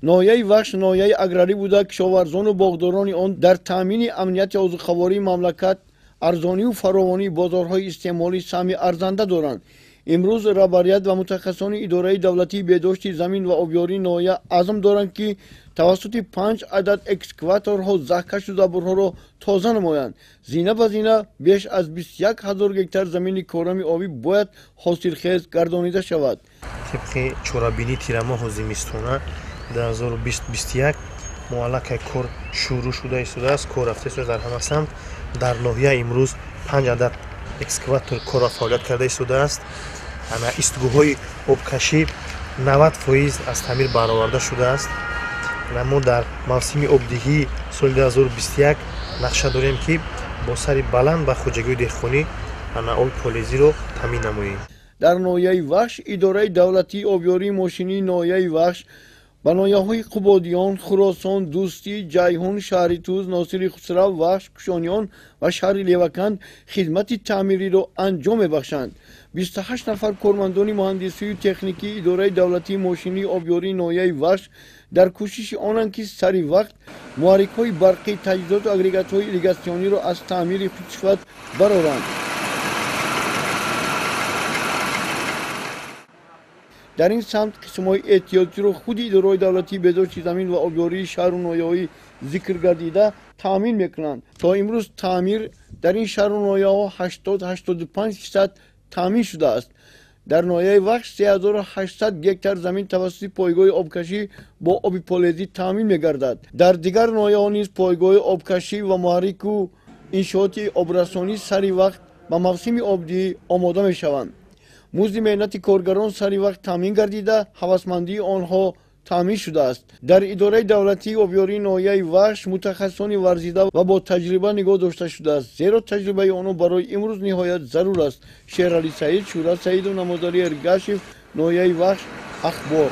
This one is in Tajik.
Ноҳияи Вахш ноҳияи аграрӣ буда, кишоварзону боғдорони он дар таъмини амнияти озуқавории мамлакат, арзонию фаровонии бозорҳои истеъмолӣ саҳми арзанда доранд. Имрӯз раҳбарият ва мутахассисони идораи давлатии беҳдошти замин ва обёрии ноҳия азм доранд, ки тавассути 5 адад экскаваторҳо заҳкашу забурҳоро тоза намоянд. Зина ба зина беш аз 21 ҳазор гектар замини корами обӣ бояд ҳосилхез гардонида шавад. Тибқи чорабинии тирамоҳу зимистона 2020-21 мо аллакай кор шурӯъ шуда истодааст, кор рафта истодааст дар ҳама самт. Дар ноҳия имрӯз 5 адад экскаватор корро фаъолият карда истодааст. Ана истгоҳҳои обкашӣ 90% аз таъмир бароварда шудааст. Мо дар мавсими обдиҳии соли 2021 нақша дорем, ки бо сари баланд ба хоҷагиҳои деҳқонӣ ана оби полезиро таъмин намоем. Дар ноҳияи Вахш идораи давлатии обёрии мошинии ноҳияи Вахш ба ноҳияҳои Қубодиён, Хуросон, Дӯстӣ, Ҷайҳун, шаҳри Туз, Носири Хусрав, Вахш, Кушониён ва шаҳри Леваканд хизмати таъмириро анҷом мебахшанд. 28 нафар кормандони муҳандисию техникии идораи давлатии мошинии обёрии ноҳияи Вахш дар кӯшиши онанд, ки сари вақт муҳаррикҳои барқӣ, таҷҳизоту агрегатҳои ирригатсиониро аз таъмири худсифат бароранд. Дар ин самт қисмҳои эҳтиётиро худи идораҳои давлатии беҳдошти замин ва обёрии шаҳру ноҳияҳои зикр гардида таъмин мекунанд. То имрӯз таъмир дар ин шаҳру ноҳияҳо 80-85% таъмин шудааст. Дар ноҳияи Вахш 3800 гектар замин тавассути пойгоҳи обкашӣ бо оби полезӣ таъмин мегардад. Дар дигар ноҳияҳо низ пойгоҳи обкашӣ ва муҳаррику иншооти обрасонӣ сари вақт ба мавсими обдиҳӣ омода мешаванд. Музди меҳнати коргарон сари вақт таъмин гардида, ҳавасмандии онҳо таъмин шудааст. Дар идораи давлатии обёрии ноҳияи Вахш мутахассисони варзида ва бо таҷриба нигоҳ дошта шудааст, зеро таҷрибаи онҳо барои имрӯз ниҳоят зарур аст. Шералӣ Саид, Шӯҳрат Саидов, Намозалӣ Эргашев, ноҳияи Вахш, Ахбор.